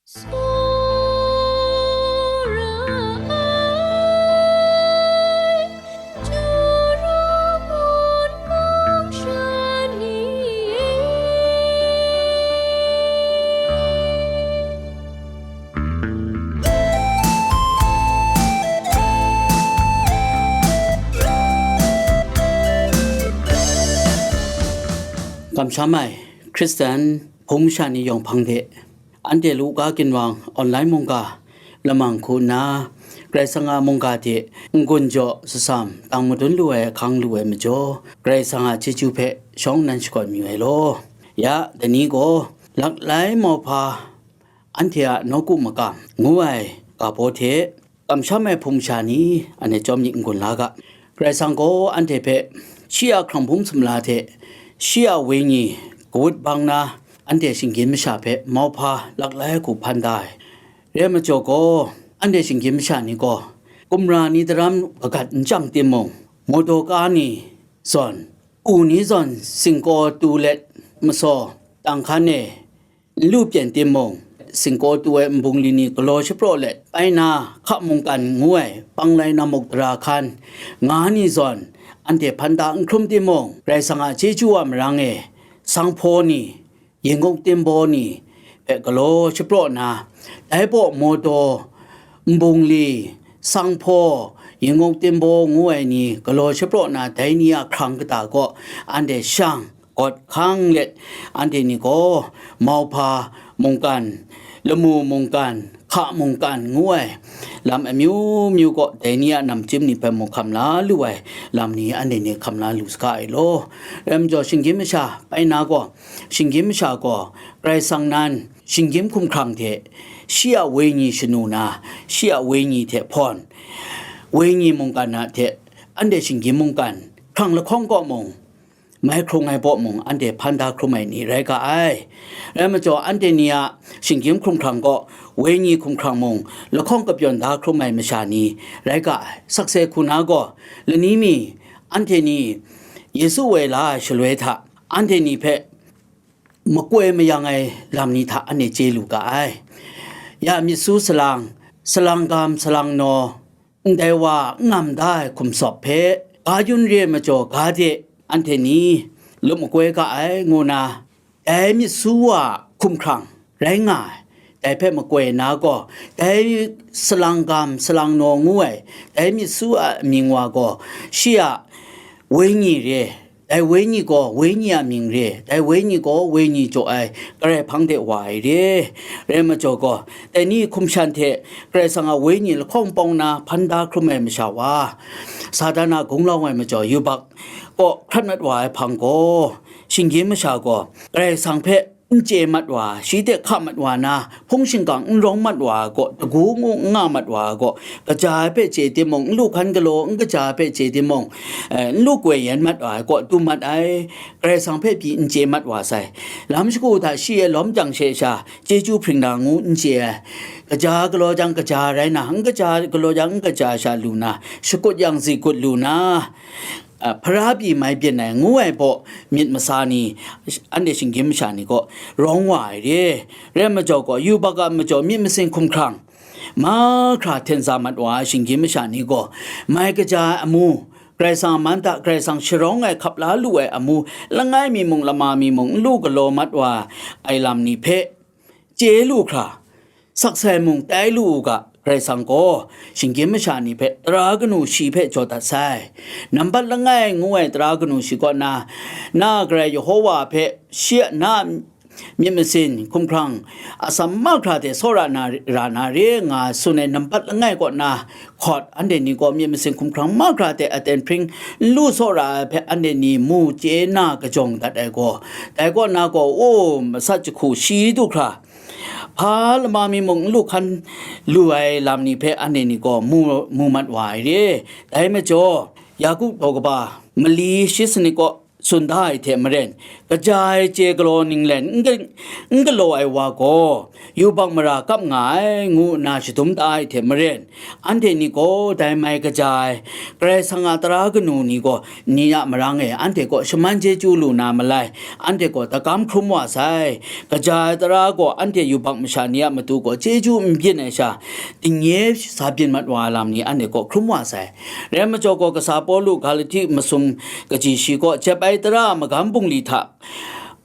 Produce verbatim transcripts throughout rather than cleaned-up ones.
Tsawra ai, Juru mun mung sha ni e. Kamsham ai Hkristan hpung masha ni yawng hpang de, anhte Luka ginwang online mungga lamang hku nna, Karai Kasang a mungga hte n-gun jaw, tsasam, tang madun lu ai ahkang lu ai majaw, Karai Kasang a chyeju hpe shawng nnan shakawn mayu ai law. Ya, dai ni gaw, Laklai Mauhpa, Anhte a Nawku Makam, ngu ai ga baw hte, Kamsham ai hpung masha ni, anhte chyawm myit n-gun la ga. Karai Kasang gaw anhte hpe shi a hkrang hpung sumla hte shi a Wenyi kawut bang na, anhte shinggyim masha hpe mauhpa laklai hku hpan da ai. Re ai majaw gaw, anhte shinggyim masha ni gaw, kumra ni daram kagat n chyang timung, mawdaw ka ni zawn, u ni zawn singkaw tu let masaw, tang hkan e n lu pyen timung, singkaw tu ai nbungli ni galaw shapraw let, pai na hka mungkan ngu ai panglai namuk tara hkan nga ni zawn, anhte hpan da n hkrum timung, Karai Kasang a chyeju a marang e, sanghpaw ni, yingngup timbaw ni hpe galaw shapraw na, dai baw mawdaw, nbungli, sanghpaw, yingngup timbaw ngu ai ni galaw shapraw na, dai ni a hkrang kata kaw anhte shang, gawt hkang let, anhte ni gaw mauhpa mungkan, lamu mungkan, hka mungkan ngu ai lam amyu myu kaw dai ni a namchyim ni hpe mung hkam la lu ai lam ni anhte ni hkam la lu saga ai law. Rai majaw, shinggyim masha pai na gaw, shinggyim masha gaw Karai Kasang nan shinggyim hkumhkrang hte shi a Wenyi shanu na, shi a Wenyi hte hpawn, Wenyi mungkan a hte anhte shinggyim mungkan hkrang lahkawng kaw mung, mai hkrung ai baw mung, anhte hpan da hkrum ai ni rai ga ai. Rai majaw, anhte ni a shinggyim hkumhkrang kaw, Wenyi hkumhkrang mung lahkawng kapyawn da hkrum ai masha ni rai ga ai. Sakse hku na gaw, lani mi anhte ni Yesu woi la ai shaloi hta, anhte ni hpe makoi mayang ai lam ni hta anhte chye lu ga ai. Ya myit su salang, salang gam, salang naw, ndai wa n ngam da ai hkum sawp hpe, ga yun re ai majaw ga de, anhte ni lup makoi ga ai, ngu na, dai myit su wa hkumhkrang rai nga ai, dai hpe makoi na gaw, dai salang gam, salang naw ngu ai, dai myit su a mying wa gaw, shi a Wenyi re, dai Wenyi gaw Wenyi a mying re, dai Wenyi gaw Wenyi jaw ai Karai hpang de wa ai re. Rai majaw gaw, dai ni hkum shan hte Karai Kasang a Wenyi lahkawng pawng na hpan da hkrum ai masha wa, Satan a gunglau ai majaw yubak kaw hkrat mat wa ai hpang gaw, shinggyim masha gaw Karai Kasang hpe n chye mat wa, shi hte hka mat wa na, hpung shingkang n rawng mat wa ai kaw, dagu ngu n nga mat wa ai kaw, kaja ai hpe chye timung, n lu hkan galaw n kaja ai hpe chye timung, eh, n lu koi yen mat wa ai kaw, tu mat ai, Karai Kasang hpe pyi n chye mat wa sai. Lam shagu hta shi e lawm chyang she sha, chyeju hpring na ngu n chye ai. Kaja galaw jang kaja rai na, n kaja galaw jang n kaja sha lu na, shakut yang zikut lu na, a, hpara pyi mai byin ai ngu ai baw myit masa ni, anhte shinggyim masha ni gaw rawng wa ai re. Rai majaw gaw, yubak a majaw myit masin hkumhkrang mahkra hten za mat wa ai shinggyim masha ni gaw, mai kaja ai amu, Karai Kasang a man hta Karai Kasang sharawng ai hkap la lu ai amu, langai mi mung lama mi mung n lu galaw mat wa ai lam ni hpe, chye lu hkra, sakse mung tai lu u ga, Karai Kasang gaw shinggyim masha ni hpe tara kanu shi hpe jaw dat sai. Nambat langai ngu ai tara kanu shi kaw na, na Karai Yehova hpe shi a na myit masin hkumhkrang atsam mahkra hte tsawra na ra na re nga tsun ai nambat langai kaw na, hkawt, anhte ni gaw myit masin hkumhkrang mahkra hte aten hpring n lu tsawra ai hpe anhte ni mu chye na kajawng dat ai gaw, dai kaw na gaw, o, masat jahku shi du hkra, hpa lama mi mung n lu hkan lu ai lam ni hpe anhte ni gaw mu, mu mat wa ai re. Dai majaw, Yaku daw kaba mali shi sanit kaw tsun da ai hte maren, kaja ai chye galaw ninglen n ga-, n galaw ai wa gaw, yubak mara kap nga ai, ngu nna shadum da ai hte maren, anhte ni gaw dai mai kaja ai, Karai Kasang a tara kanu ni gaw, ni a marang e anhte kaw shaman chyeju lu na malai, anhte gaw dagam hkrum wa sai, kaja ai tara gaw anhte yubak masha ni a matu gaw chyeju n byin ai sha, dingnye sa byin mat wa ai lam ni anhte kaw hkrum wa sai. Rai majaw gaw, kasa Pawlu Galati masum kaji shi kaw jep ai tara a magam bungli hta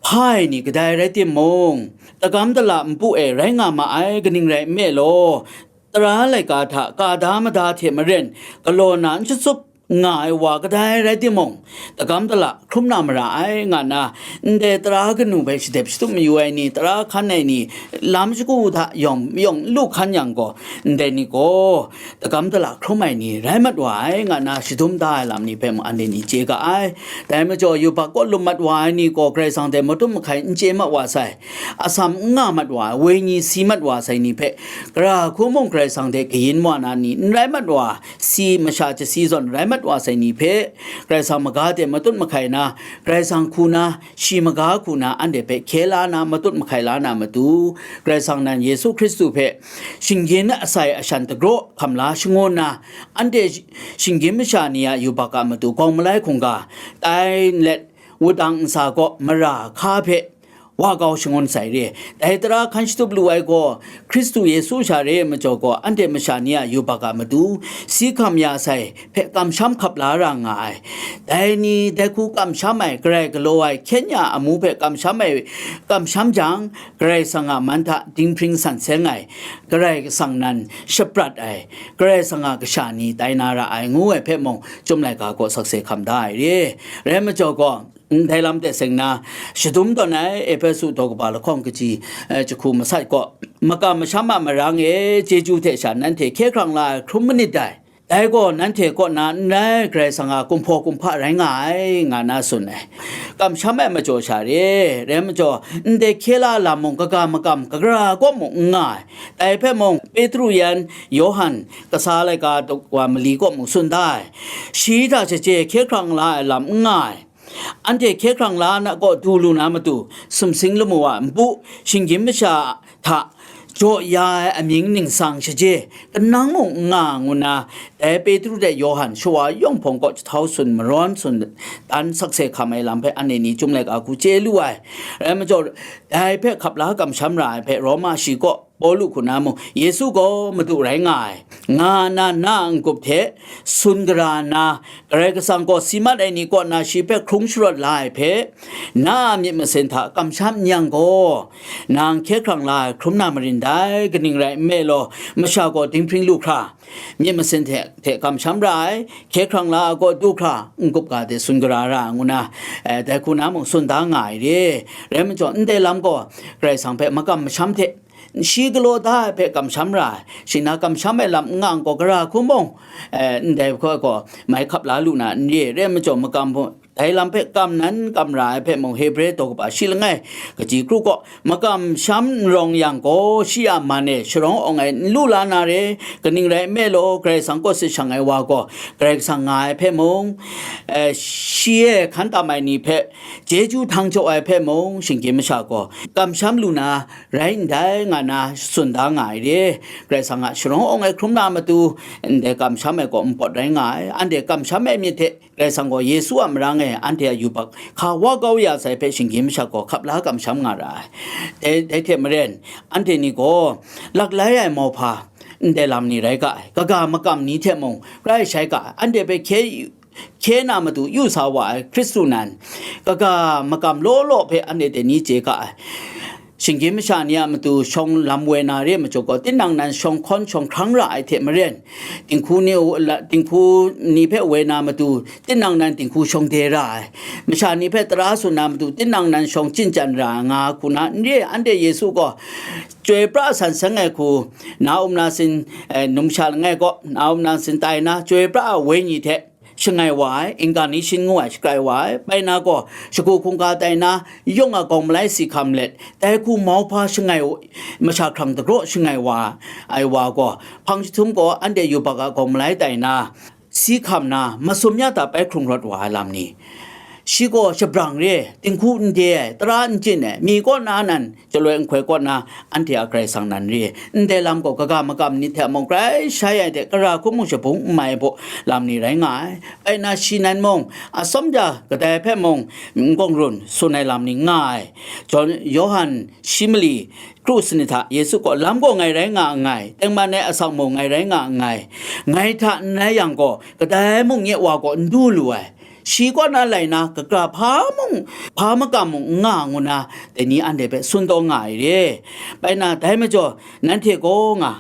hpa ai ni kadai rai timung, dagam dala npu e rai nga ma ai, kaning rai nme law, tara laika hta ka da mada hte maren galaw na n shatsup nga ai wa kadai rai timung, dagam dala hkrum na mara ai, nga nna, ndai tara kanu hpe shadep shatup mayu ai ni, tara hkan ai ni, lam shagu hta yawng mayawng n lu hkan yang gaw, ndai ni gaw dagam dala hkrum ai ni rai mat wa ai, nga nna shadum da ai lam ni hpe mung anhte ni chye ga ai. Dai majaw, yubak kaw lum mat wa ai ni gaw Karai Kasang hte matut mahkai n chye mat wa sai, atsam n nga mat wa ai, wenyi si mat wa sai ni hpe, gara hku mung Karai Kasang hte kayin wa na ni n rai mat wa, si masha chasi zawn rai mat wa sai ni hpe, Karai Kasang maga hte matut mahkai na, Karai Kasang hku na, shi maga hku na, anhte hpe hkye la na, matut mahkai la na matu, Karai Kasang nan Yesu Hkristu hpe shinggyim asai ashan dagraw hkam la shangun na, anhte shinggyim masha ni a yubak a matu gawng malai hkungga tai nlet, wudang ntsa gaw mara hka hpe wa kau shangun sai re. Dai tara hkan shatup lu ai gaw, Hkristu Yesu sha re ai majaw gaw, anhte masha ni a yubak a matu si hkam ya sai hpe kamsham hkap la ra nga ai. Dai ni, dai hku kamsham ai, garai galaw ai, hkyen ya amu hpe kamsham ai, kamsham jang, Karai Kasang a man hta dinghpring san seng ai, Karai Kasang nan shaprat ai, Karai Kasang a kasha ni tai na ra ai, ngu ai hpe mung, Chyum laika gaw sakse hkam da ai re. Rai majaw gaw, ndai lam hte seng na, shadum tawn ai Ehpesu daw kaba lahkawng kaji, eh, jahku masat gaw, makam masham a marang e, chyeju hte sha nanhte hkye hkrang la ai hkrum manit dai. Dai gaw nanhte kaw na n rai, Karai Kasang a kumhpaw kumhpa rai nga ai, nga na tsun ai. Kamsham ai majaw sha re, rai majaw, ndai hkye la lam mung kaga makam, kagara kaw mung n nga ai. Dai hpe mung, Petru yan, Yawhan, kasa laika daw wa mali kaw mung tsun da ai. Shi hta shaje hkye hkrang la ai lam n nga ai. Anhte hkye hkrang la na kaw du lu na matu, sumsing lamu a npu, shinggyim masha hta jaw ya ai amying ningsang shaje, kanang mung n nga ngu na, dai Petru hte Yawhan shawa yawng hpawng kaw jahtau tsun marawn tsun dan sakse hkam ai lam hpe anhte ni Chyum laika hku chye lu ai. Rai majaw, dai hpe hkap la kamsham ra ai hpe Roma shi kaw Pawlu hku na mung, Yesu gaw Madu rai nga ai, nga nna na a n-gup hte tsun gara nna, Karai Kasang gaw si mat ai ni kaw na shi hpe hkrung sharawt la ai hpe, na a myit masin hta kamsham n yang gaw, nang hkye hkrang la ai hkrum na marin dai, kaning rai nme law, masha gaw dinghpring lu hkra, myit masin hte, hte kamsham ra ai, hkye hkrang la ai kaw du hkra, n-gup ga de tsun gara ra, ngu na, eh, dai hku na mung tsun da nga ai re. Rai majaw, ndai lam gaw, Karai Kasang hpe makam masham hte, shi galaw da ai hpe kamsham ra ai, shi na kamsham ai lam n nga n gaw, gara hku mung, eh, ndai hku gaw mai hkap la lu na n re, rai majaw makam hpe, dai lam hpe kam nan kam ra ai hpe mung, Hebre daw kaba shi langai kaji kru gaw, makam sham n rawng yang gaw, shi a man e sharawng awng ai n lu la na re, kaning rai nme law, Karai Kasang kaw sit shang ai wa gaw, Karai Kasang nga ai hpe mung, eh, shi e hkan tam ai ni hpe chyeju htang jaw ai hpe mung, shinggyim masha gaw kamsham lu na, rai ndai nga na tsun da nga ai re. Karai Kasang a sharawng awng ai hkrum na matu, ndai kamsham ai gaw npawt rai nga ai. Anhte kamsham ai myit hte Karai Kasang gaw Yesu a marang e anhte a yubak hka wa kau ya sai hpe shinggyim masha gaw hkap la kamsham nga ra ai. Dai, dai hte maren, anhte ni gaw laklai ai mauhpa ndai lam ni rai ga ai. Kaga makam ni hte mung rai shai ga ai. Anhte hpe hkye hkye na matu yu sa wa ai Hkristu nan, kaga makam law law hpe anhte dai ni chye ga ai. Shinggyim masha ni a matu shawng lam woi na re ai majaw gaw, tinang nan shawng hkawn shawng hkrang ra ai hte maren, dinghku ni, dinghku ni hpe woi na matu, tinang nan dinghku shawng de ra ai. Masha ni hpe tara tsun na matu, tinang nan shawng chyinchan ra ai, nga hku na n re ai. Anhte Yesu gaw, chyoi pra san seng ai hku, na um na sin, eh, numsha langai kaw, na um na sin tai na, chyoi pra ai wenyi hte, shangai wa ai, incarnation ngu ai, shakrai wa ai, bai na gaw, shagu hkungga tai na, yawng a gawng malai si hkam let, dai hku mauhpa shangai wa-, masha hkrang dagraw shangai wa ai wa gaw, hpang jahtum gaw anhte yubak a gawng malai tai na, si hkam na, masum ya ta bai hkrung rawt wa ai lam ni, shi gaw shabrang re, dinghku n de ai, tara n chyin ai, mi kaw na nan, shaloi nhkoi kaw na, anhte a Karai Kasang nan re, ndai lam gaw kaga makam ni hte mung grai shai ai hte, kara hku mung shabung n mai ai baw lam ni rai nga ai. Bai na shi nan mung, atsawm ja kadai hpe mung n gawngrun tsun ai lam ni nga ai. Jon, Yawhan shi mali kru sanit hta Yesu gaw, "Lam gaw ngai rai nga nngai, tengman ai asak mung ngai rai nga nngai, ngai hta n rai yang gaw, kadai mung nye Wa gaw n du lu ai, shi kaw na lai na, kagra hpa mung, hpa makam mung n nga," ngu na, dai ni anhte hpe tsun taw nga ai re. Bai na, dai majaw, nanhte gaw nga,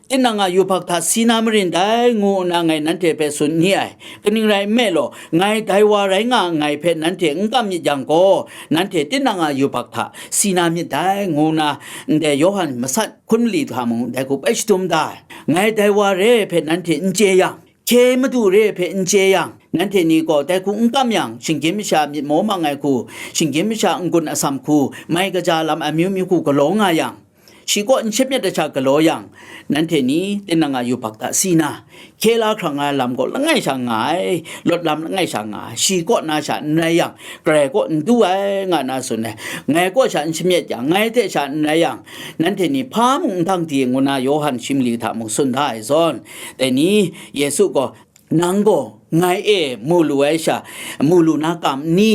tinang a yubak hta si na marin dai, ngu nna ngai nanhte hpe tsun ni ai. Kaning rai nme law, ngai dai wa rai nga nngai hpe nanhte n kam myit yang gaw, nanhte tinang a yubak hta si na myit dai, ngu nna ndai Yawhan masat hkun mali hta mung dai hku bai shadum da ai. Ngai dai wa re ai hpe nanhte n chye yang, hkye madu re ai hpe n chye yang, nanhte ni gaw dai hku n kam yang, shinggyim masha myit maw mang ai hku, shinggyim masha n-gun atsam hku, mai kaja lam amyu myu hku galaw nga yang, shi kaw n shamyet ai sha galaw yang, nanhte ni tinang a yubak hta si na, hkye la hkrang ai lam gaw langai sha nga ai, lawt lam langai sha nga ai, shi kaw na sha n rai yang, Karai kaw n du ai, nga na tsun ai, ngai kaw sha n shamyet yang, ngai hte sha n rai yang, nanhte ni hpa mung n dang di, ngu na Yawhan shi mali hta mung tsun da ai zawn, dai ni Yesu gaw, "Nang gaw ngai e mu lu ai sha, mu lu na kam n ni?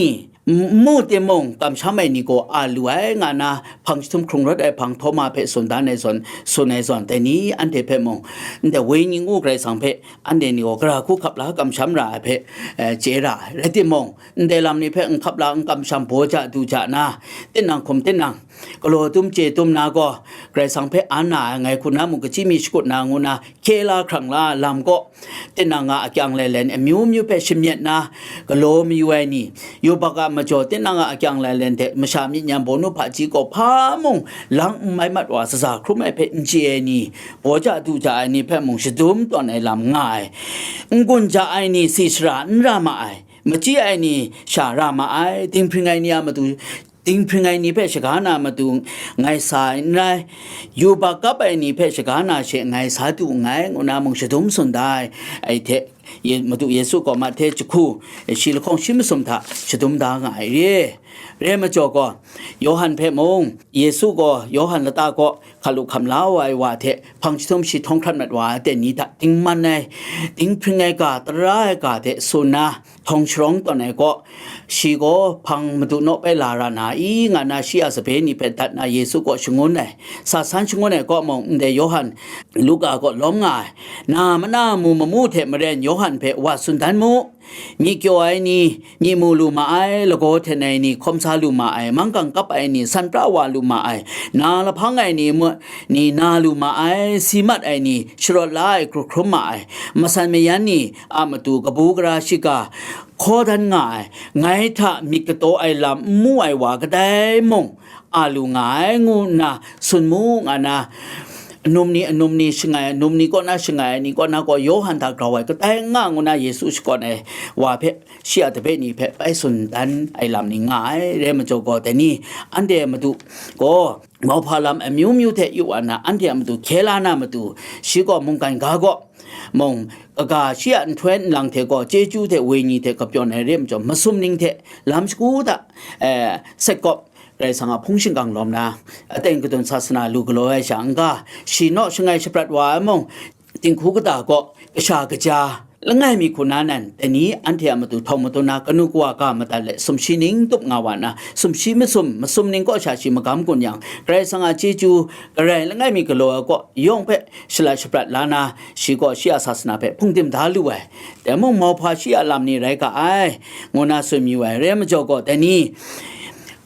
N mu timung, kamsham ai ni gaw a lu ai," nga na hpang jahtum hkrung rawt ai hpang Htawma hpe tsun dan ai zawn, tsun ai zawn, dai ni anhte hpe mung, ndai Wenyi ngu Karai Kasang hpe anhte ni gaw gara hku hkap la kamsham ra ai hpe, eh, chye ra ai. Rai timung, ndai lam ni hpe n hkap la n kamsham, baw ja du ja na, tinang hkum tinang, galaw tum chye tum na gaw, Karai Kasang hpe an na ai, ngai hku na mung kachyi mi shakut na, ngu na, hkye la hkrang la lam gaw, tinang a akyang lelen amyu myu hpe shamyet na, galaw mayu ai ni, yubak a majaw tinang a akyang lelen hte masha myit nyam bawnu hpaji gaw hpa mung lang n mai mat wa, shaza hkrum ai hpe n chye ai ni, baw ja du ja ai ni hpe mung shadum tawn ai lam nga ai. N-gun ja ai ni si shara n ra ma ai, machyi ai ni sha ra ma ai, dinghpring ai ni a matu, dinghpring ai ni hpe shaga na matu ngai sa ai n rai, yubak kap ai ni hpe shaga na she ngai sa du nngai, ngu na mung shadum tsun da ai, ai hte, Ye-, Madu Yesu gaw Mahte jahku, shi lahkawng shi masum hta shadum da nga ai re. Re majaw gaw, Yawhan hpe mung, Yesu gaw Yawhan lata kaw hkalu hkam la wa ai wa hte hpang jahtum shi htawng hkrat mat wa ai ten ni hta dingman ai, dinghpring ai ga, tara ai ga hte tsun na, htawng sharawng tawn ai kaw, shi gaw hpang madu naw bai la ra na i, nga na shi a sape ni hpe dat na Yesu kaw shangun ai. Sa san shangun ai kaw mung, ndai Yawhan, Luka kaw lawm nga ai. Na mana mu mamu hte maren Yawhan hpe wa tsun dan mu. Myi kyaw ai ni, myi mu lu ma ai, lagaw hten ai ni, hkawm sa lu ma ai, manggang kap ai ni, san pra wa lu ma ai, na lahpang ai ni, mu-, ni na lu ma ai, si mat ai ni, sharawt la ai, hkrum hkrum ma ai, masan mayan ni a matu kabu gara shiga hkaw dan nga ai, ngai hta myit kataw ai lam n mu ai wa kadai mung a lu nga ai, ngu nna tsun mu, nga na, anum ni, anum ni shangai, anum ni kaw na shangai ai ni kaw na gaw, Yawhan hta grau ai kadai nga, ngu na Yesu shakawn ai wa hpe, shi a tabe ni hpe bai tsun dan ai lam ni nga ai. Rai majaw gaw, dai ni, anhte a matu gaw, mauhpa lam amyu myu hte yu wa na, anhte a matu hkye la na matu, shi gaw mungkan ga gaw, mung, kaga shi a nhtoi nlang hte gaw, chyeju hte wenyi hte kapyawn ai re majaw, masum ning hte lam shagu hta, eh, set kawp, Karai Kasang a hpung shingkang lawm na, aten kadun sasana lu galaw ai sha n-ga, shi naw shangai shaprat wa ai mung, dinghku kata kaw kasha kaja langai mi hku na nan, dai ni anhte a matu htawng madun na, kanu kawa ga madat let, sumshi ning tup nga wa na, sumshi masum, masum ning kaw sha shi magam gun yang, Karai Kasang a chyeju, Karai langai mi galaw ai kaw yawng hpe shalat shaprat la na, shi gaw shi a sasana hpe hpungdim da lu ai. Dai mung mauhpa shi a lam ni rai ga ai, ngu na tsun mayu ai. Rai majaw gaw, dai ni,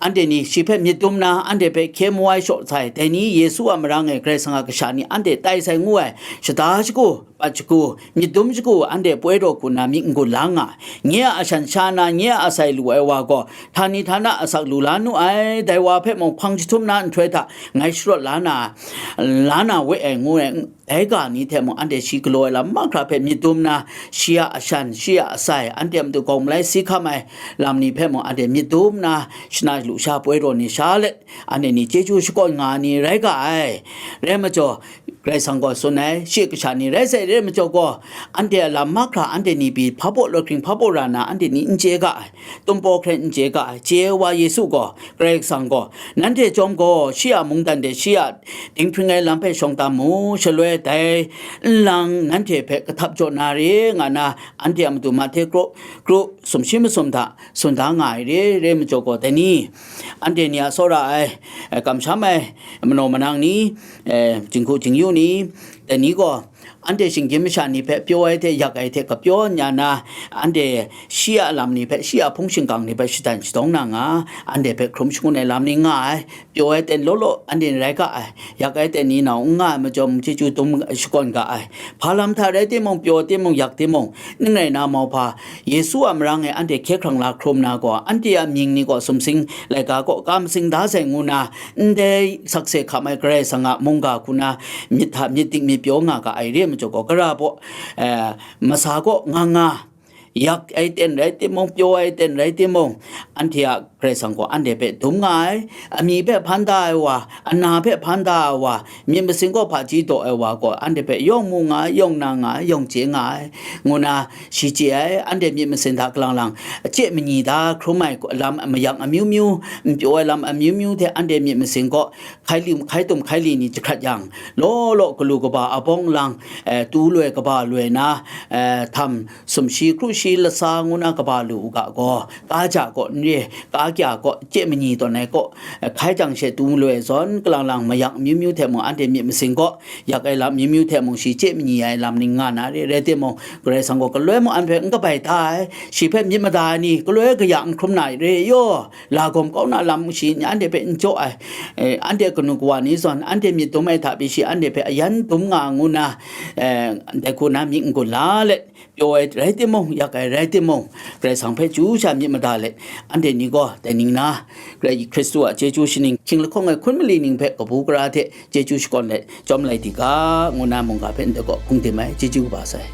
anhte ni shi hpe myit dum na, anhte hpe hkye mu ai shaw sai, dai ni Yesu a marang e Karai Kasang a kasha ni anhte tai sai ngu ai, shada shagu, pat shagu, myit dum shagu, anhte poi daw hku na myit n-gun la nga ai. Nye a ashan sha na, nye a asai lu ai wa gaw, htani htana asak lu la nu ai, dai wa hpe mung hpang jahtum na nhtoi hta ngai sharawt la na, la na we ai, ngu ai. Dai ga ni hte mung anhte shi galaw ai lam mahkra hpe myit dum na, shi a ashan, shi a asai, anhte a matu gawng malai si hkam ai lam ni hpe mung anhte myit dum na, shana lusha poi daw ni sha let, anhte ni chyeju shakawn nga ni rai ga ai. Rai majaw, Karai Kasang gaw tsun ai, shi kasha ni rai sai re ai majaw gaw, anhte a lam mahkra anhte ni pyi hpa baw lawt hkring hpa baw ra na anhte ni n chye ga ai, tumpaw hkren n chye ga ai, chye ai wa Yesu gaw, Karai Kasang gaw, nanhte chyawm gaw, shi a mungdan de shi a dinghpring ai lam hpe shawng tam mu, shaloi dai nlang nanhte hpe kahtap jaw na re, nga na anhte a matu mahte kru, kru, sumshi masum hta tsun da nga ai re, re ai majaw gaw, dai ni, anhte ni a tsawra ai, eh, kamsham ai manaw manang ni, eh, jinghku jingyu ni, dai ni gaw, anhte shinggyim masha ni hpe pyaw ai hte yak ai hte kapyaw n ya na, anhte shi a lam ni hpe, shi a hpung shingkang ni hpe shadan shadawng na nga, anhte hpe hkrum shangun ai lam ni nga ai, pyaw ai ten law law, anhte ni rai ga ai, yak ai ten ni nau n nga ai majaw mung, chyeju dum shakawn ga ai. Hpa lam hta rai timung, pyaw timung, yak timung, ning rai na mauhpa, Yesu a marang e anhte hkye hkrang la hkrum na gaw, anhte a mying ni gaw sumsing laika kaw ka matsing da sai ngu na, ndai sakse hkam ai Karai Kasang a mungga hku na myit hta myit dik myit pyaw nga ga ai re ai majaw gaw, gara baw, eh, masa kaw nga nga, yak ai ten rai timung, pyaw ai ten rai timung, anhte a Karai Kasang gaw anhte hpe dum nga ai, amyi hpe hpan da ai wa, ana hpe hpan da ai wa, myit masin kaw hpaji daw ai wa gaw, anhte hpe yawng mu nga ai, yawng na nga ai, yawng chye nga ai, ngu na shi chye ai, anhte myit masin hta kalang lang, chye manyi da hkrum ai lam mayang amyu myu, n pyaw ai lam amyu myu hte anhte myit masin kaw hkai li, hkai tum hkai li ni jahkrat yang, law law galu kaba abawng lang, eh, tu loi kaba loi na, eh, htam sumshi kru shi lasa ngu na kaba lu u ga gaw, ka ja kaw n re, ka kya kaw chye manyi tawn ai kaw, eh, hkai jang she tu loi zawn, kalang lang mayang amyu myu hte mung anhte myit masin kaw yak ai lam amyu myu hte mung shi chye manyi ai lam ni nga na re, rai timung, Karai Kasang gaw galoi mung an hpe n kabai ta ai, shi hpe myit mada ai ni, galoi kaya n hkrum na re yaw, lagawm kau na lam shi anhte hpe n jaw ai, eh, anhte kanu kawa ni zawn, anhte myit dum ai hta pyi shi anhte hpe ayan dum nga ngu na, eh, dai hku na myit n gun la let, pyaw ai rai timung, yak ai rai timung, Karai Kasang hpe chyu sha myit mada let, anhte ni gaw dai ning na, Karai Hkristu a chyeju shaning, hkying lahkawng ai hkun mali ning hpe kabu gara hte chyeju shakawn let, chyawm lai di ga, ngu na mungga hpe ndai gaw hkungdim ai, chyeju kaba sai.